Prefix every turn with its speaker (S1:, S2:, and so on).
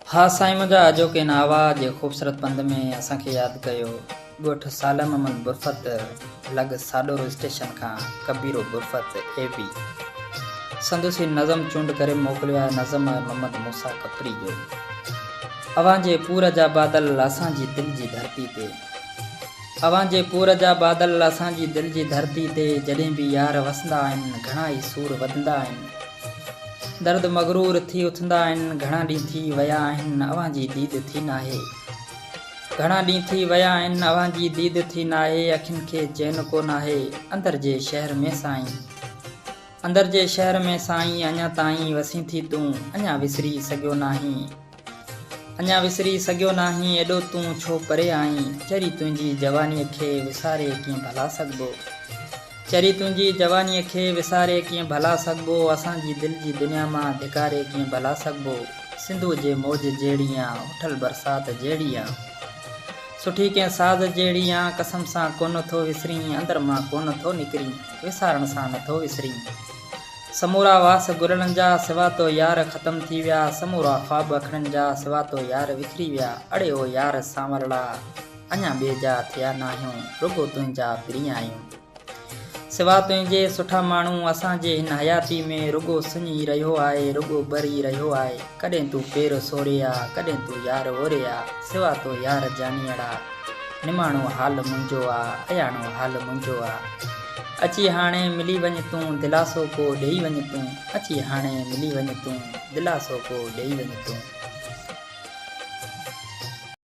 S1: ها سائين منهنجا اڄوڪي هن آواز جي خوبصورت پنڌ ۾ اسان کي ياد ڪيو ڳوٺ صالح محمد برفت لڳ ساڏورو اسٽيشن کان ڪبيرو برفت اي بي سندس هي نظم چونڊ ڪري موڪليو آهي نظم آهي محمد موسيٰ ڪپري جو اوهان جي پور جا بادل اسان جي دل جي ڌرتي تي اوهان جي پور جا بادل اسان جي دل جي ڌرتي تي جڏهن به يار وسندا آهن گهڻا ئي سور وڌندا آهن درد مغرور ٿي اٿندا آهن گهڻا ڏينهن ٿي ويا آهن اوهان جي ديد ٿي ناهي گهڻا ڏينهن ٿي ويا آهن اوهان جي ديد ٿي ناهي اکين کي چين ڪو ناهي اندر جي شهر ۾ سائين اندر جي شهر ۾ سائين اڃا تائين وسين ٿي تون اڃا وسري سگهيو ناهين اڃا وسري سگهيو ناهين ايڏو تون ڇو پري آهين چري تنهنجي جوانيء کي وساري ڪيئن ڀلا سگهبو چري تنهنجي جوانيء کي وساري ڪيئن ڀلا سگهبو اسان جي دل جي دنيا مان ڌڪاري ڪيئن ڀلا سگهبو سنڌوء جي موج جهڙي آن اٺل برسات جهڙي آن سٺي ڪنهن ساز جهڙي آن قسم سان ڪونه ٿو وسرين اندر مان ڪونه ٿو نڪرين وسارڻ سان نٿو وسرين. سمورا واس گلڙن جا سوا تو يار ختم ٿي ويا سمورا خواب اکڙين جا سوا تو يار وکري ويا اڙي او يار سانولڙا اڃا ٻئي جا ٿيا ناهيون رڳو تنهنجا پرين آهيون سوا تنهنجي سٺا ماڻهو اسان جي هن حياتي ۾ رڳو سڃ ئي رهيو آهي رڳو بر ئي رهيو آهي ڪڏهن تون پير سوري آ ڪڏهن تون يار اوري آ سوا تو يار جانيئڙا نماڻو حال منهنجو آ اياڻو حال منهنجو آ. اچي هاڻي ملي وڃ تون دلاسو ڪو ڏيئي وڃ تون اچي هاڻي ملي وڃ تون دلاسو ڪو ڏيئي وڃ تون.